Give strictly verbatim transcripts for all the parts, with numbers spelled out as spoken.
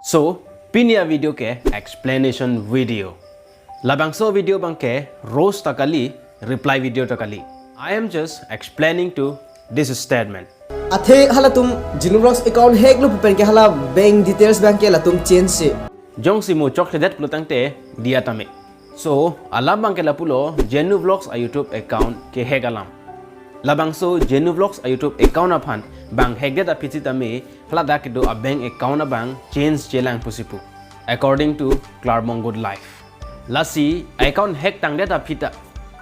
So, pini a-video ke explanation video. Labangso video abang ke roast ta kali, reply video ta kali. I am just explaining to this statement. Athe halatum Genu Vlogs account hack lo pu pen ke hala bank details abang ke latum change si. Jongsi mo chokchedet pulotangte diya tame. So, alam abang ke lapulo Genu Vlogs a-YouTube account ke hack alam. Labangso Genu Vlogs a-YouTube account aphan bang hackdet aphi sitame, haladak kedo a-bank account abang change chelang pusi pu, according to Klarbong Good Life. Lasi account hack tangdet aphi ta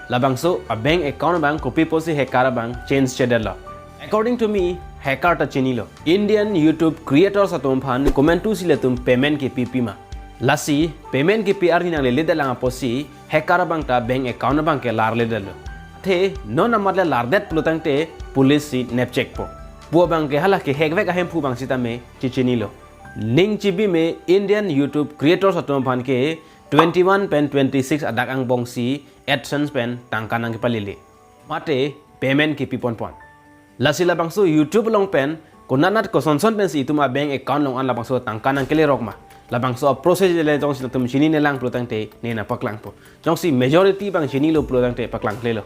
labangso a-bank account abang kopi pusi hacker abang change chedetlo. According to me, hacker ta chinilo. Indian YouTube creators atum aphan komantu si latum payment kepi pima. Lasi payment kepi arni nangleledetlang apotsi hacker abang ta bank account abang ke larledetlo. Athe non amat le lardet pulotangte police si nepchekpo. Pu abang ke hala ke hack vek ahemphu abang sitame chichinilo. Ning chibi me Indian YouTube creators atum aphan ke twenty-one pen twenty-six adak angbong si AdSense pen tangka nangkepalele. Mate payment kepi ponpon. Lasi labangso YouTube along pen konatnat kosonson pensi itum a-bank account along an labangso tangka nangkelerok ma. Labangso a-process le jongsi latum chininelang pulotangte ne nangpaklangpo. Jongsi majority abang chinilo pulotangte paklang klelo.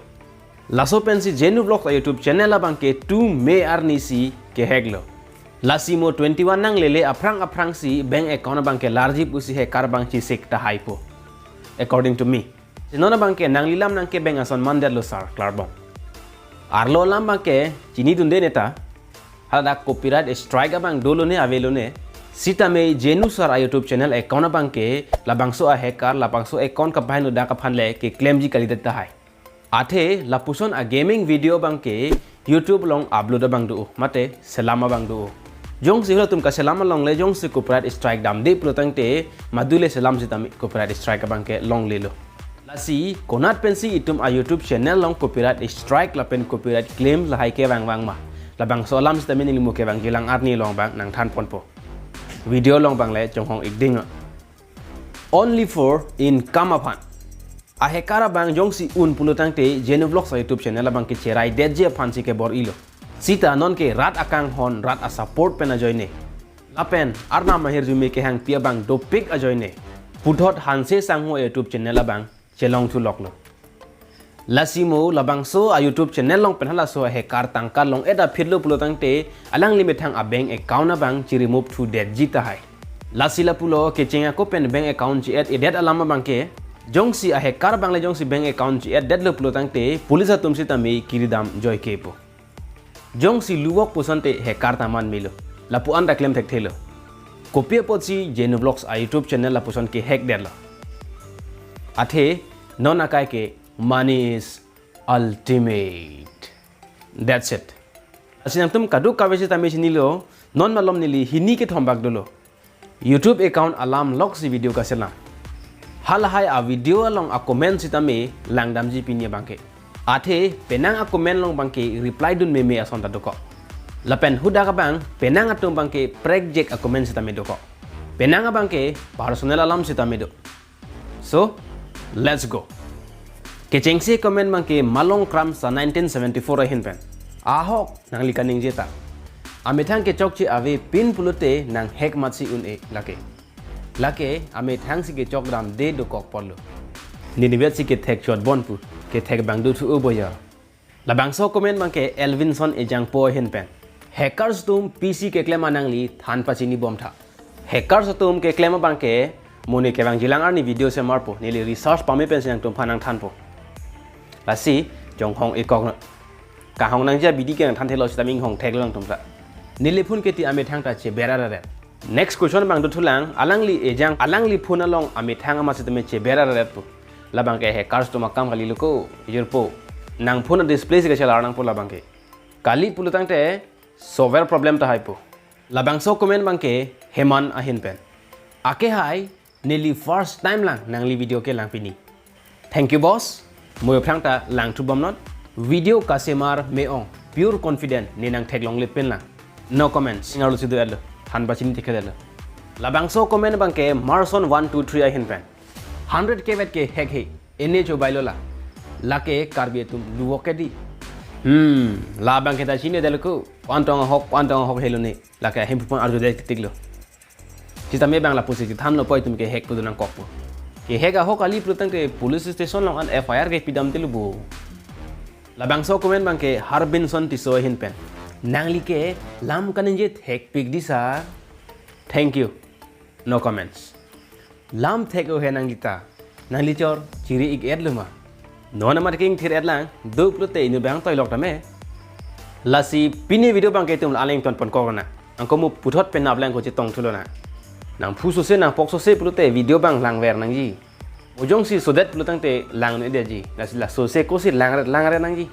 Laso pensi Genu Vlogs a-YouTube channel abang ke two May arni si ke hack lo. Lasi mo twenty-one nanglele aphrang aphrang si bank account abang ke larji pusi hacker abang chisik tahai po, according to me. Si non abang ke nanglilam nangkebeng ason mandetlo sir Klarbong. Arlo alam abang ke chinidunde neta. Haladak copyright strike abang dolo ne avelo ne. Sitame Genu sir a-YouTube channel account abang ke labangso a-hacker labangso account kapaheno dak aphan le keklemji kalidet tahai. Athe lapuson a-gaming video abang ke YouTube along upload abang do, mate selam abang do. Jongsi halatum kaselam along le jongsi copyright strike damde pulotangte madule selam sitame copyright strike abang ke longlelo. Lasi konat pensi itum a-YouTube channel along copyright strike lapen copyright claim lahai kevangvang ma. Labangso alam sitame neli mo kevangjilang arni along abang nangthan ponpo. Video along abang le chonghong ikding. Only for income aphan. A-hacker abang jongsi un pulotangte Genu Vlogs a-YouTube channel abang ke cheraidetji aphan si kebor-ilo. Sita non ke rat akanghon rat a-support pen ajoine. Lapen Arnam ahirjume kehangpi abang dopik ajoine. Puthot Hanse Sangho a-YouTube channel abang chelongthuloklo. Lasi mo labangso a-YouTube channel along pen halaso a-hacker tangka long-et aphi lo pulotangte alangli methang a-bank account abang chi-remove thudetji tahai. Lasi lapulo kecheng ako pen bank account chi-add-edet alam abang ke, jongsi a-hacker abang le jongsi bank account chi-add-detlo pulotangte police atum sitame kiridam joike po. Jongsi luvok pusonte hacker ta man melo. Lapu-an ta klem thekthelo. Kopi apotsi Genu Vlogs a-YouTube channel lapuson ke hack detlo. Athe non akai ke money is ultimate. That's it. Lasi nangtum kadokave sitame chinilo, non malom neli hini kethom bak dolo. YouTube account alam loksi video kaselam. Halahai a-video along a-comment sitame langdamji pini abang ke. Athe penang a-comment along abang ke reply dun meme ason ta dokok. Lapen hadak abang penang atum abang ke prekjek a-comment sitame dokok. Penang abang ke personal alam sitame do. So, let's go. Kechengsi comment abang ke Malong Kramsa nineteen seventy-four ahin pen. Ahok nangli kaningje ta. Amethang kechokche avepin pulote nang hack matsi un-e lake. Lake amethang si kechok damde dokok polo. Nini vet si kethek chot bon pu. Kethek abang dothu o boya. Labangso comment abang ke Elvinson Ejangpo ahin pen. Hackers atum pisi keklem anangli than pachini bomtha. Hackers atum keklem abang ke mo ne kevangjilang arni video semarpo, neli research pame pensi nangtumphan nangthanpo. Lasi chonghong ikok non. Kahong nangji abidi ke nangthanthelo sitame inghong theklo nangtum ta. Neli phone keti amethang ta cheber areret. Next question abang dothulang, alangli Ejang, alangli phone along amethang amat sitame cheber areret pu. Labang ke hackers atum akam kali lo ko, ijurpo. Nang phone display si kachelar nangpo labang ke. Kali pulotangte software problem tahai pu. Labangso comment abang ke Heman ahin pen. Ake hai, neli first time lang nangli video kelang pini. Thank you boss. Mo aphrang ta langthu bomnon. Video kasemar me-ong. Pure confident ne nang theklongle pen lang. No comments. Ingarlo si do-etlo. Than pachini thekthelo. Labangso comment abang ke Marson one two three ahin pen. Hundred K vet ke hack he. Ene chobailo la. Lake Karbi atum luvok ke di. Hmm, labang ke ta chinidetlo ko. Pantong ahok, pantong ahok helo ne. Lake ahemphu pon arjude tiklo. Sitame bang lapusi chethanlo poi, itum ke hack pu do nangkokpo. Ke hack ahok kali pulotangte police station along an F I R kepidam te lubo. Labangso comment abang ke Harbinson Tisso ahin pen. Nangli ke lam kaningje thekpik dei sir. Thank you. No comments. Lam thek-o he nangli ta. Nangli chor chiri-ik-et lo ma? Non amat ke ingthir-et lang, do pulote inut abang toilok tame. Lasi pini video abang ke itum la-an le ingtonpon kok lonang. Anke mo puthot pen nap lang ko chetong thu lonang. Nangphu sose nangpok sose pulote video abang langver nangji. Mo jongsi sodet pulotangte lang-un-edetji. Lasi laso se kosi langret langret nangji.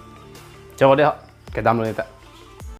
Chok dei ho, kedam lo neta.